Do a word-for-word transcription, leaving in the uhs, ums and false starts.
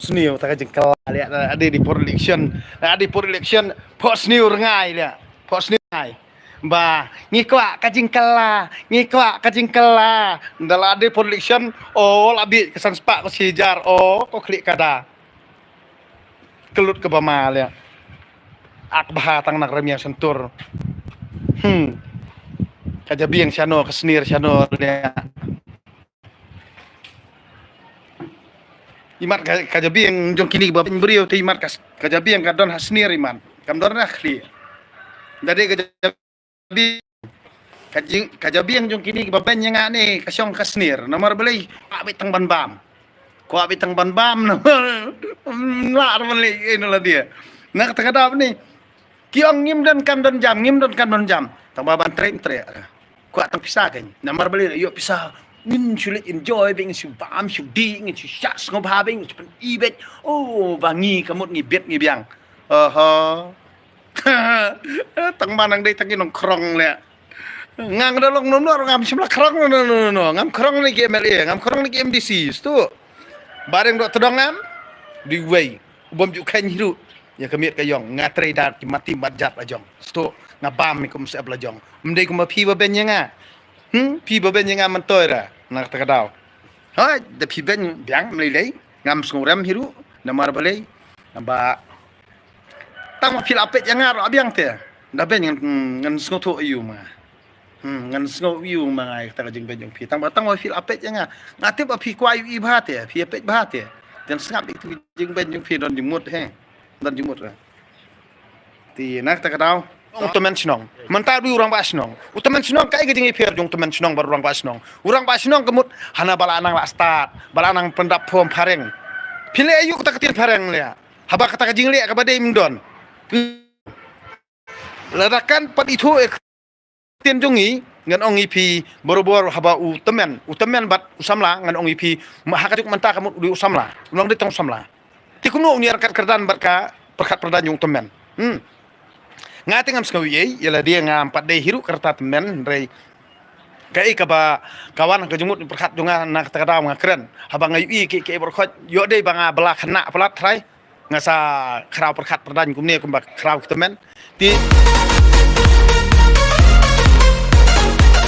sniew ta ka jingkylla leh, la dei por election, la dei por election, por sniew rngai leh, por sniew rngai. Ba ngi kwah ka jingkylla, ngi kwah ka jingkylla. Nda la dei por election, o la bih ka san spah ko shi hajar, o ko khlieh ka da. Ka lut kaba ma leh. Ak bha tang na ka rmiang shantur. Hmm. Ka jabieng shano, ka snier shano leh. Imat ka, ka jabieng jong kini ba beng briew te imat ka, ka jabieng ka don ha snier imat. Kam don ha khlieh. Nda dei ka jabieng, ka jing, ka jabieng jong kini ba beng ïa nga ne ka shong ka snier. Namar balei, kwah beit tang ban bam. Kwah beit tang ban bam namar la ban leh ei na la dia. Na kata ka daw ni. Ki ong ngim don kam don jam, ngim don kam don jam. Tang ba ban trei trei. Kwah tang pisa kan. Namar balei ïoh pisa. Ngin shu leit enjoy beit, ngin shu bam, shu dih, ngin shu shah sngewbha beit, ngin shu pyni beit. Oh, ba ngi ka mut ngi bit ngi biang. Oho. Tang ba nang dei tang ki nongkrong leh. Nga nga da long nom noh ngam shym la krong noh, noh, noh, noh. Ngam krong ne ki M L A, ngam krong ne ki M D C, stu. Ba dang doh tdong ngam. Dei wei. Bym ju kheiñ hi ruh ïa ka miet ka ïong, nga trei da ki mat tim mat jat la jong. Stu, nga bam ïa kum sep la jong. Ym dei kum ba phi ba beng ïa nga. Hmm, phi ba beng ïa nga myntoi ra. Na kata ka daw. Hoi, da phi beng biang ym lei lei. Ngam sngewrem hi ruh. Namar balei? Ba tang ba phi la peit ïa nga ruh biang te. Da beng ngan, ngan sngewthuh ïa u ma. Hmm, ngan sngew ïa u ma nga ïa kata ka jingbeng jong phi. Tang ba, tang ba phi la peit ïa nga. Nga tip ba phi kwah ïa u i bha te, phi ïa peit bha te. Jan sngap ïa kata ka jingbeng jong phi don jingmut he. Don jingmut ra. Te na kata ka daw. U tymmen shnong. Mynta u dei u rangbah shnong. U tymmen shnong kaei ka jingïapher jong u tymmen shnong bad u rangbah shnong. U rangbah shnong ka mut hana ba la nang la stad, ba la nang pyndap form phareng. Phi leh aïu kata ka ktien phareng leh? Haba kata ka jingleh kaba dei ym don. Lada kan pat ithuh ïa ka ktien jong ngi, ngan ong ïa phi barabor haba u tymmen, u tymmen bad u samla, ngan ong ïa phi, ma ha kajuh mynta ka mut u dei u samla, u nang dei tang u samla. Te kumno u ngi ryngkat kyrdan bad ka pyrkhat pyrdan jong u tymmen. Hmm. Nga te ngam sngew ei ei, ïa lade ngam pat dei hi ruh ka rta tymmen, hynrei kaei kaba ka wan ka jingmut pyrkhat jong nga na kata ka daw nga kren. Haba nga ïohi kiei kiei baroh khoit, ïoh dei ba nga bylla khynnah palat trai. Nga sa khraw pyrkhat pyrdan kumne kumba khraw ki tymmen. Te